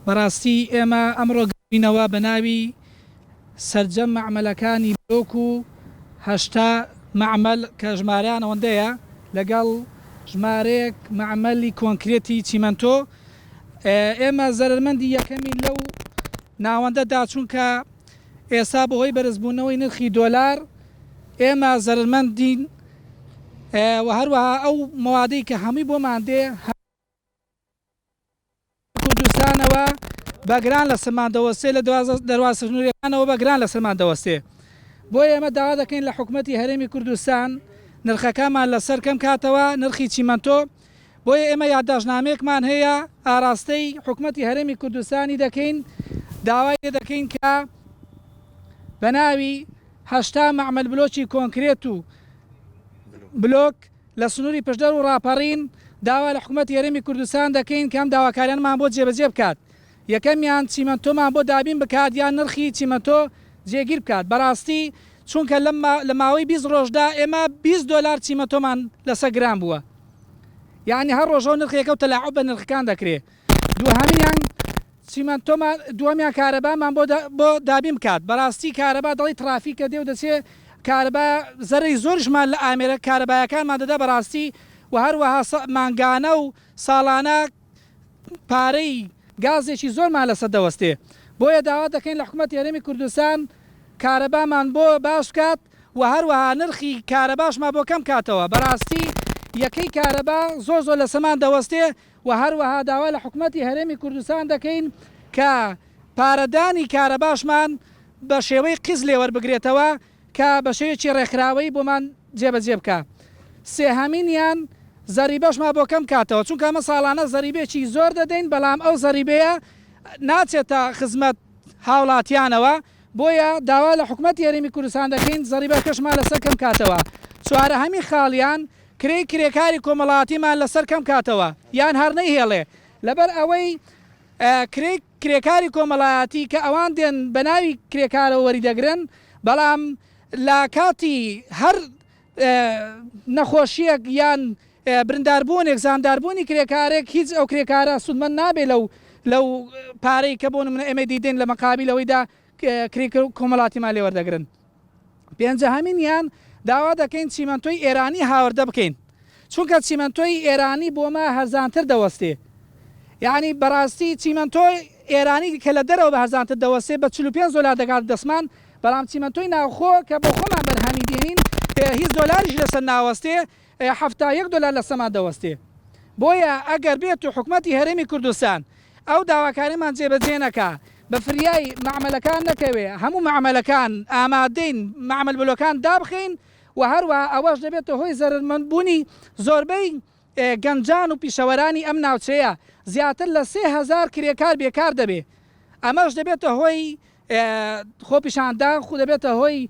بەڕاستی ئێمە ئەمڕۆ گەڕینەوە بە ناوی سەرجەم مەعمەلەکانی بلۆک و 80 مەعمەل کە ژمارەیان ئەوەندەیە لەگەڵ ژمارەیەک مەعمەلی کۆنکرێتی چیمەنتۆ، ئێمە زەرەرمەندی یەکەمین لەو ناوەندەدا چونکە ئێستا بەهۆی بەرزبوونەوەی نرخی دۆلار ئێمە زەرەرمەندین و هەروەها ئەو مەوادەی کە هەمووی بۆمان دێ کوردستانەوە بە گران لەسەرمان دەوەستێ لە دەروازە سنووریەکانەوە بە گران لەسەرمان دەوەستێ بۆیە ئێمە داوا دەکەین لە حکومەتی هەرێمی کوردستان نرخەکانمان لەسەر کەم کاتەوە نرخی چیمەنتۆ بۆیە ئێمە یادداشتنامەیەکمان هەیە ئاراستەی حکومەتی هەرێمی کوردستانی دەکەین داوای لێ دەکەین کە بە ناوی 80 مەعمەل بلۆکی کۆنکرێت و بلۆک لە سنووری پشدەر و ڕاپەڕین داوا لە حکومەتی هەرێمی کوردستان دەکەین کە ئەم داواکاریانەمان بۆ جێبەجێ بکات یەکەمیان چیمەنتۆمان بۆ دابین بکات یان نرخی چیمەنتۆ جێگیر بکات بەڕاستی چونکە لەم لە ماوەی 20 ڕۆژدا ئێمە 20 دۆلار چیمەنتۆمان لەسەر گران بووە یانی هەر ڕۆژەو نرخێکە و تەلاعوب بە نرخەکان دەکرێ دووهەمیان چیمەنتۆمان دووەمیان کارەبامان بۆ بۆ دابین بکات بەڕاستی کارەبا دەڵی ترافیکە دێ و دەچێ کارەبا زەرەری زۆریشمان لە ئامێرە کارەبایەکانمان دەدا بەڕاستی و هەروەها مانگانە و ساڵانە پارەی گازێکی زۆرمان لەسەر دەوەستێ بۆیە داوا دەکەین لە حکومەتی هەرێمی کوردستان کارەبامان بۆ باش بکات و هەروەها نرخی کارەباشمان بۆ کەم کاتەوە بەراستی یەکەی کارەبا زۆر زۆر لەسەمان دەوەستێ و هەروەها داوا لە حکومەتی هەرێمی کوردستان دەکەین کە پارەدانی کارەباشمان بە شێوەی قیست لێ وەربگرێتەوە کە بە شێوەیەکی ڕێکخراوەیی بۆمان جێبەجێ بکا. سێهەمینیان زەریبەشمان بۆ کەم کاتەوە چونکە ئەمە ساڵانە زەریبەیەکی زۆر دەدەین بەڵام ئەو زەریبەیە ناچێتە خزمەت هاوڵاتیانەوە بۆیە داوا لە حکومەتی هەرێمی کوردستان دەکەین زەریبەکەشمان لەسەر کەم کاتەوە. چوارەهەمین خاڵیان کرێی کرێکاری کۆمەڵاتیمان لەسەر کەم کاتەوە یان هەر نەیهێڵێ لەبەر ئەوەی کرێی کرێکاری کۆمەڵایەتی کە ئەوان دێن بە ناوی کرێکارەوە وەریدەگرن بەڵام لە کاتی هەر نەخۆشیەک یان برینداربوونێک زامداربوونی کرێکارێک هیچ ئەو کرێکارە سوودمەند نابێت لەو لەو پارەی کە بۆ نمونە ئێمە دیدەین لە مەقابیل ئەوەیدا کرێی کۆمەڵاتیمان لێ وەردەگرن. پێنجەهەمینیان داوا دەکەین چیمەنتۆی ئێرانی هاوردە بکەین چونکە چیمەنتۆی ئێرانی بۆمە هەرزانتر دەوەستێ یعنی بەڕاستی چیمەنتۆی ئێرانی کە لە دەرەوە بە هەرزانتر دەوەستێ بە 45 دۆلار دەگات دەستمان بەڵام چیمەنتۆی ناوخۆ کە بۆ خۆمان بەرهەمی دێنین هیچ دۆلاریش لەسەر ناوەستێ 71 دۆلار لەسەمان دەوەستێ بۆیە ئەگەر بێت و حکومەتی هەرێمی کوردستان ئەو داواکاریەمان جێبەجێ نەکا، بە فریای مەعمەلەکان نەکەوێ، هەموو مەعمەلەکان ئامادەین مەعمەل بلۆکان دابخەین و هەروەها ئەوەش دەبێتە هۆی زەرەرمەند بوونی زۆربەی گەنجان و پیشەوەرانی ئەم ناوچەیە، زیاتر لە 3000 کرێکار بێکار دەبێ، ئەمەش دەبێتە هۆی خۆپیشاندان، خو دەبێتە هۆی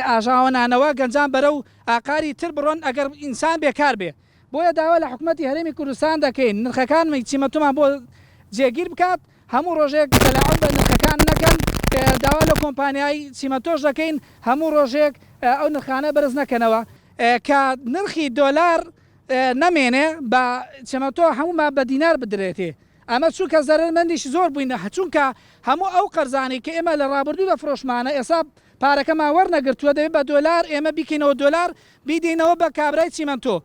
ئاژاوەنانەوە، گەنجان بەرەو ئاقاری تر بڕۆن ئەگەر ئینسان بێکار بێ. بۆیە داوا لە حکومەتی هەرێمی کوردستان دەکەین نرخەکان چیمەنتۆمان بۆ جێگیر بکات، هەموو ڕۆژێک تەلاعوب بە نرخەکان نەکەن، داوا لە کۆمپانیای چیمەنتۆش دەکەین هەموو ڕۆژێک ئەو نرخانە بەرز نەکەنەوە کە نرخی دۆلار نەمێنێ بە چیمەنتۆ هەموومان بە دینار بدرێتێ ئەمە چونکە زەرەرمەندیش زۆر بووین چونکە هەموو ئەو قەرزانەی کە ئێمە لە ڕابردوودا فرۆشمانە ئێستا پارەکەمان وەرنەگرتووە دەبێت بە دۆلار ئێمە بیکەینەوە دۆلار بیدەینەوە بە کابرای چیمەنتۆ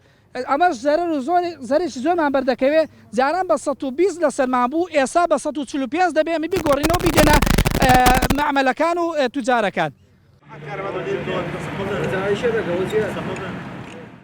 ئەمەش زەرەر و زۆر زەرێکی زۆرمان بەردەکەوێ جاران بە 120 لەسەرمان بوو ئێستا بە 145 دەبێ ئەمە بیگۆڕینەوە بیدەنە مەعمەلەکان و توجارەکان.